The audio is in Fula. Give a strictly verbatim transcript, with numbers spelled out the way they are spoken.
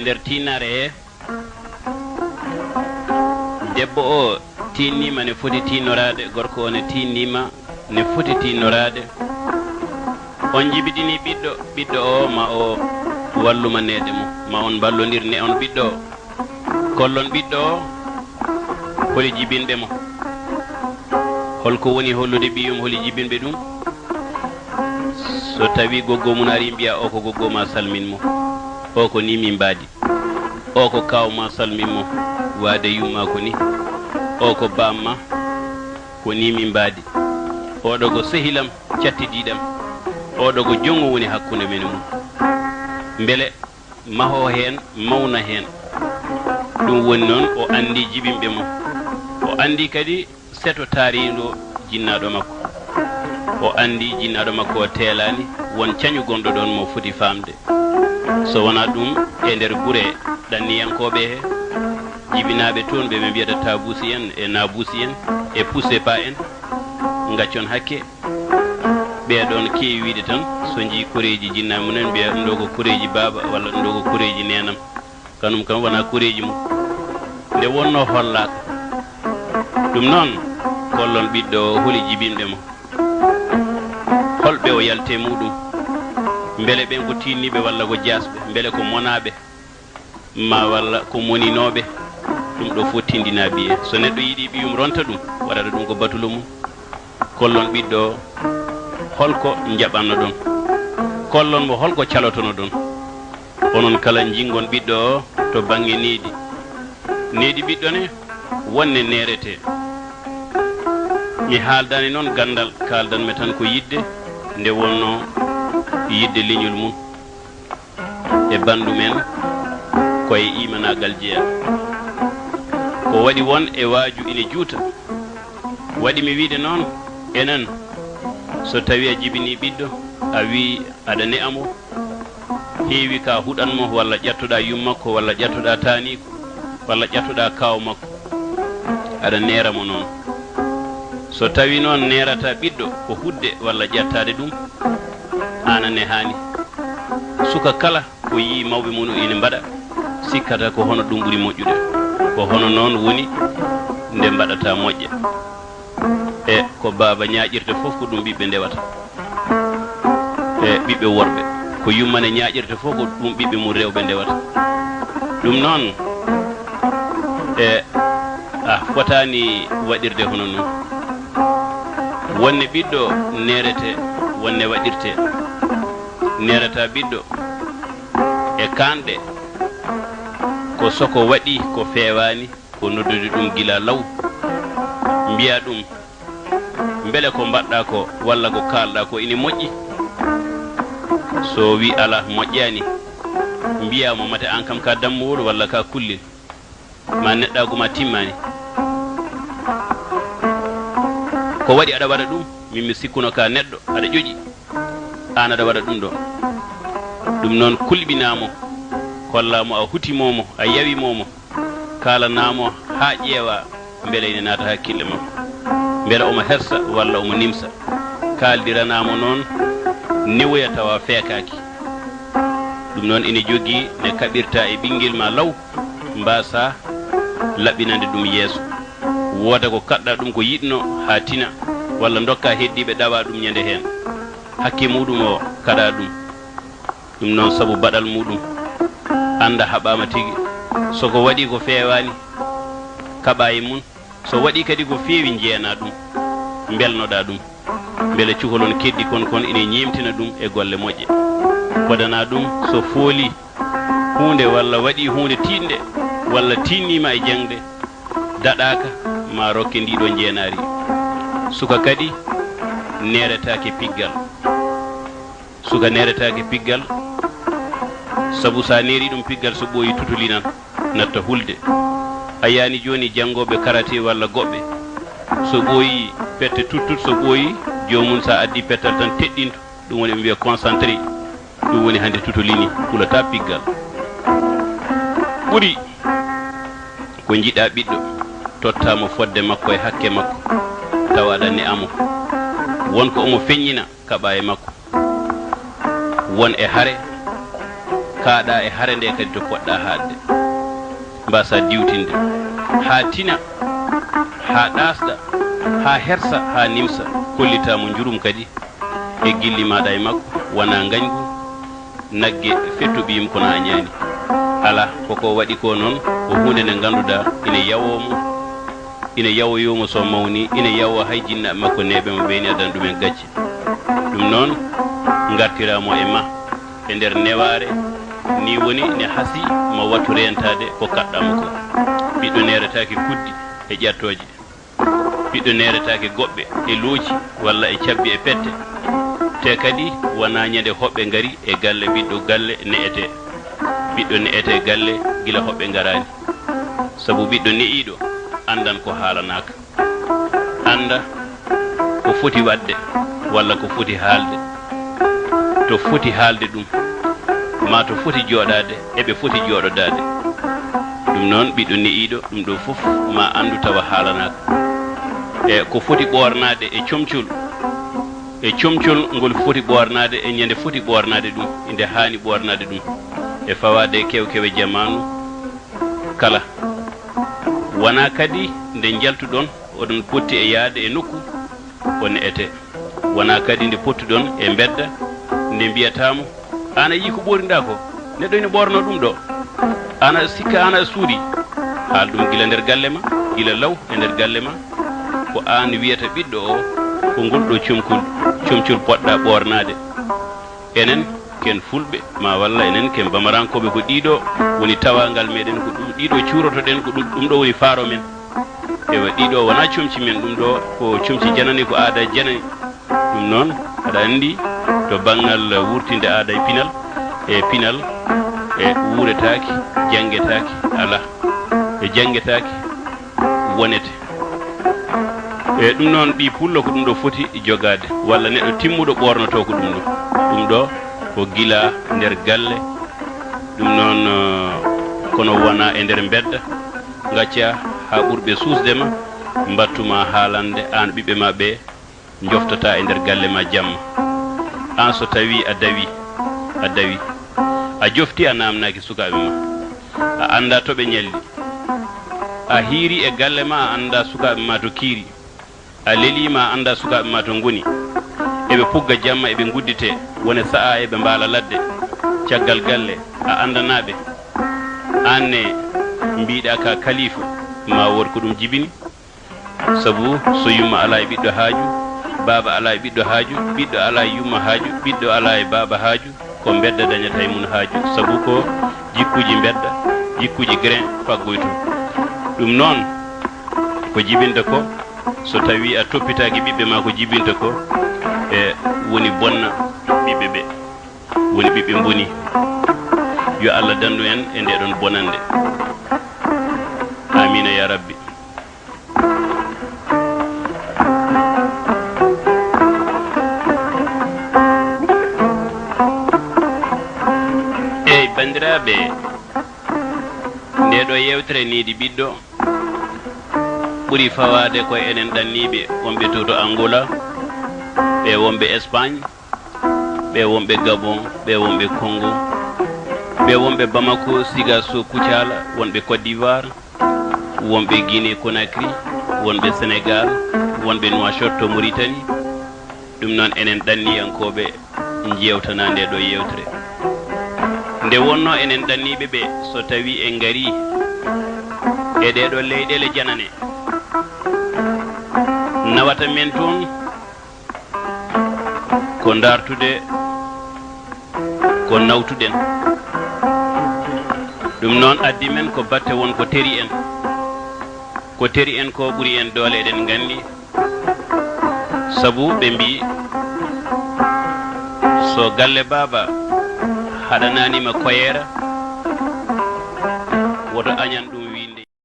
nder tiinnaare he, debbo o tiinniima ne foti tiinnoraade, gorko o ne tiinniima ne foti tiinnoraade. On njibidini ɓiɗɗo, ɓiɗɗo o ma o wallu ma neeɗe mo, ma on mballondir ne on ɓiɗɗo o. Kollon ɓiɗɗo o holi jibinɓe mo. Holko woni hollude ɓiyum holi jibinɓe ɗum? So tawi goggo mum ari mbiya o ko goggo ma salmin mo, o ko ni min mbaadi, o ko kaaw ma salmin mo, waade yumma ko ni, o ko baam ma ko ni min mbaadi, oɗo ko sehilam cattidiɗam, oɗo ko jongo woni hakkunde men e mum. Mbele maho heen, mawna heen. Ɗum woni noon o anndi jibinɓe mo. O anndi kadi seto taariindo jinnaaɗo makko. O anndi jinnaaɗo makko o teelaani, won cañu gonɗo ɗoon mo foti faamde. So wonaa ɗum, e nder gure ɗanniyankooɓe he, jibinaaɓe toon ɓe ɓe mbiyata Taabuusi en e Naabuusi en e Pusepa en, ngaccon hakke. Ɓee ɗoon keewi wiyde tan, so njii koreeji jinnaaɓe mum en, mbiya ɗum ɗo ko koreeji baaba walla ɗum ɗo ko koreeji neenam. Kanum kam wonaa koreeji mum. Nde wonnoo hollaaka. Ɗum noon, kollon ɓiɗɗo o holi jibinɓe mo. Holɓe o yalti e muɗum? Mbele ɓeen ko tiinniiɓe walla ko jaasɓe? Mbele ko monaaɓe? Ma walla ko moninooɓe? Ɗum ɗo fof tinndinaa ɓiye. So neɗɗo yiɗi ɓiyum ronta ɗum, waɗata ɗum ko batulo mum. Kollon ɓiɗɗo o holko njaɓannoɗon. Kollon mo holko calotonoɗon. Onon kala njinngon ɓiɗɗo o to bannge needi. Needi ɓiɗɗo ne, wonne neeretee. Mi haaldaani noon ganndal, kaaldanmi tan ko yiɗde, nde wonnoo yiɗde leñol mum. E banndum en, ko e iimanaagal jeyaa. Ko waɗi won e waaju ine juuta. Waɗi mi wiyde noon, enen, so tawii a jibinii ɓiɗɗo, a wii aɗa ne'a mo, heewi ka huɗan mo, walla ƴattoɗaa yum makko, walla ƴattoɗaa taaniiko, walla ƴattoɗaa kaaw makko, aɗa neera mo noon. So tawii noon neerataa ɓiɗɗo ko huɗde walla ƴattaade ɗum, aan a nehaani. Suka kala ko yii mawɓe mum ina mbaɗa, sikkata ko hono ɗum ɓuri moƴƴude. Ko hono noon woni nde mbaɗata moƴƴa. E ko baaba ñaaƴirta fof ko ɗum ɓiɓɓe ndewata. E ɓiɓɓe worɓe, ko yummane ñaaƴirta fof ko ɗum ɓiɓɓe mum rewɓe ndewata. Ɗum noon, e a fotaani waɗirde hono noon. Wonne ɓiɗɗo neerete, wonne waɗirte. Neerata ɓiɗɗo e kaanɗe, ko soko waɗi ko feewaani, ko noddude ɗum gila law, mbiya ɗum, mbele ko mbaɗɗaa ko walla ko kaalɗaa ko ine moƴƴi? So wii alaa, moƴƴaani, mbiya mo, mate aan kam ka dammuwol walla ka kullel? Ma neɗɗaagu ma timmaani. Ko waɗi aɗa waɗa ɗum? Min mi sikkuno ka neɗɗo, aɗa ƴoƴi. Aan aɗa waɗa ɗum ɗo. Ɗum noon kulɓinaa mo, kollaa mo a hutimo mo, a yawimo mo, kaalanaa mo haa ƴeewaa mbele ine naata hakkille makko. Mbele omo hersa walla omo nimsa. Kaaldiranaa mo noon newoya tawa feekaaki. Ɗum noon ine jogii ne kaɓirta e ɓinngel ma law. Mbaasaa laɓɓinande ɗum yeeso. Wooda ko kaɗɗaa ɗum ko yiɗno haa tina, walla ndokkaa heddiiɓe ɗawaa ɗum ñande heen. Hakke muuɗum o kaɗaa ɗum. Ɗum noon sabu baɗal muuɗum, annda haɓaama tigi. So ko waɗi ko feewaani, kaɓaa e mum. So waɗi kadi ko feewi, njeenaa ɗum, mbelnoɗaa ɗum. Mbele cukalon keddi kon kon ine ñeemtina ɗum e golle moƴƴe. Kodanaa ɗum so fooli huunde walla waɗi huunde tiiɗnde walla tiinnii ma e jaŋde, daɗaaka ma rokke ndii ɗoo njeenaari. Suka kadi neeretaake piggal. Suka neeretaake piggal, sabu so a neerii ɗum piggal so ɓooyi tutolinan. Natta hulde. A yaani jooni janngooɓe karate walla goɗɓe. So ɓooyi pette tuttut, so ɓooyi joomum so a addii pettal tan teɗɗintu. Ɗum woni ɓe mbiya concentré. Ɗum woni hannde tutolini, hulataa piggal. Ɓuri ko njiɗaa ɓiɗɗo, tottaa mo fodde makko e hakke makko, tawa aɗa ne'a mo. Won ko omo feññina, kaɓaa e makko. Won e hare, Paaɗa e hare nde kadi to poɗɗa haaɗde. Mbasa diwtinde haa tina, haa ɗaasɗa, haa hersa, haa nimsa. Kollitaa mo njurum kadi e gilli maaɗa e makko, wona ngañgu nagge fettuɓiim kono a ñaani. Alaa, ko ko waɗi ko noon, ko huunde nde ngannduɗaa ina yawoo mo, ina yawoyoo mo so mawni, ina yawoo hay jinnaaɓe makko neeɓe mo, ɓe ina addana ɗumen gacce. Ɗum noon, ngartiraa mo e ma e nder newaare, ni woni ne hasi ma wattu reentaade ko kaɗɗaa mo ko. Ɓiɗɗo neeretaake kuddi e ƴattooje. Ɓiɗɗo neeretaake goɓɓe e looci walla e cabbi e pette. Te kadi wonaa ñande hoɓɓe ngari e galle ɓiɗɗo galle ne'etee. Ɓiɗɗo ne'etee galle gila hoɓɓe ngaraani. Sabu ɓiɗɗo ne'iiɗo anndan ko haalanaaka. Annda ko foti waɗde walla ko foti haalde. To foti haalde ɗum, maa to foti jooɗaade, eɓe foti jooɗodaade. Ɗum noon, ɓiɗɗo ne'iiɗo ɗum ɗo fof ma anndu tawa haalanaaka. E ko foti ɓoornaade e comcol, e comcol ngol foti ɓoornaade e ñande foti ɓoornaade ɗum, inde haani ɓoornaade ɗum, e fawaade e kew-kewe jamaanu kala. Wonaa kadi nde njaltuɗon, oɗon potti e yahde e nokku, o ne'etee. Wonaa kadi nde pottuɗon e mbedda, nde mbiyataa mo, "Aan a yii ko ɓoorniɗaa ko? Neɗɗo ina ɓoornoo ɗum ɗo. Aan a sikka aan a suuɗii." Haal ɗum gila nder galle ma, gila law e nder galle ma. Ko aan wiyata ɓiɗɗo o, ko ngol ɗo comkol, comcol poɗɗa ɓoornaade. Enen ken fulɓe, ma walla enen ken bamarankooɓe, ko ɗiɗo woni tawaangal meɗen, ko ɗum ɗiɗo cuurotoɗen, ko ɗum, ɗum ɗo woni faaro men. Ewa, ɗiɗo wonaa comci men, ɗum ɗo ko comci janani, ko aada janani. Ɗum noon, aɗa anndi, to banngal wurtinde aada e pinal, e pinal, e wuuretaaki, janngetaaki, alaa. E janngetaaki, wonete. E ɗum noon, ɓii pullo ko ɗum ɗo foti jogaade, walla neɗɗo timmuɗo ɓoornotoo ko ɗum ɗo. Ɗum ɗo ko gila nder galle, ɗum noon, eh, kono wona e nder mbedda, ngacca haa ɓurɓe suusde ma, mbattu ma haalande aan ɓiɓɓe ma ɓe, njoftataa e nder galle ma jamma. Aan so tawii a dawi, a dawi, a jofti a naamnaaki sukaaɓe ma, a anndaa to ɓe ñalli. A hiiri e galle ma, a anndaa sukaaɓe ma to kiiri. A lelii ma, a anndaa sukaaɓe ma to ngoni. Eɓe pugga jamma, eɓe ngudditee, wone sa'a eɓe mbaala ladde. Caggal galle, a anndanaa ɓe. Aan ne mbiiɗaa ka kaliifa, ma wood ko ɗum jibini. Sabu so yumma alaa e ɓiɗɗo haaju, baaba alaa e ɓiɗɗo haaju, ɓiɗɗo alaa e yumma haaju, ɓiɗɗo alaa e baaba haaju, ko mbedda dañata e mum haaju. Sabu ko jikkuuji mbedda, jikkuuji grain faggoytoo. Ɗum noon, ko jibinta ko, so tawii a toppitaaki ɓiɓɓe ma, ko jibinta ko, e woni bonna ɓiɓɓe ɓe. Woni ɓiɓɓe mboni. Yo Allah dandu en e nde ɗon bonannde. Amiina ya Rabbi. Eey, banndiraaɓe, nde ɗo yeewtere Needi Ɓiɗɗo ɓuri fawaade ko enen ɗanniiɓe wonɓe to, to Angola, ɓe wonɓe Espagne, ɓe wonɓe Gabon, ɓe wonɓe Congo, ɓe wonɓe Bamako, Sigaso, Kucala, wonɓe Côte d'Ivoire, wonɓe Guinée Conakry, wonɓe Sénégal, wonɓe Nouakchott to Mauritanie. Ɗum noon, enen ɗanniyankooɓe njeewtanaa nde ɗo yeewtere. Nde wonnoo enen ɗanniiɓe ɓe, so tawii en ngarii e ɗee ɗo leyɗeele janane, nawata men toon ko ndaartude ko nawtuɗen. Ɗum noon addi men ko batte won ko teri en. Ko teri en ko ɓuri en doole, eɗen nganndi. Sabu ɓe mbii, so galle baaba haɗanaani ma koyeera, woto añan ɗum.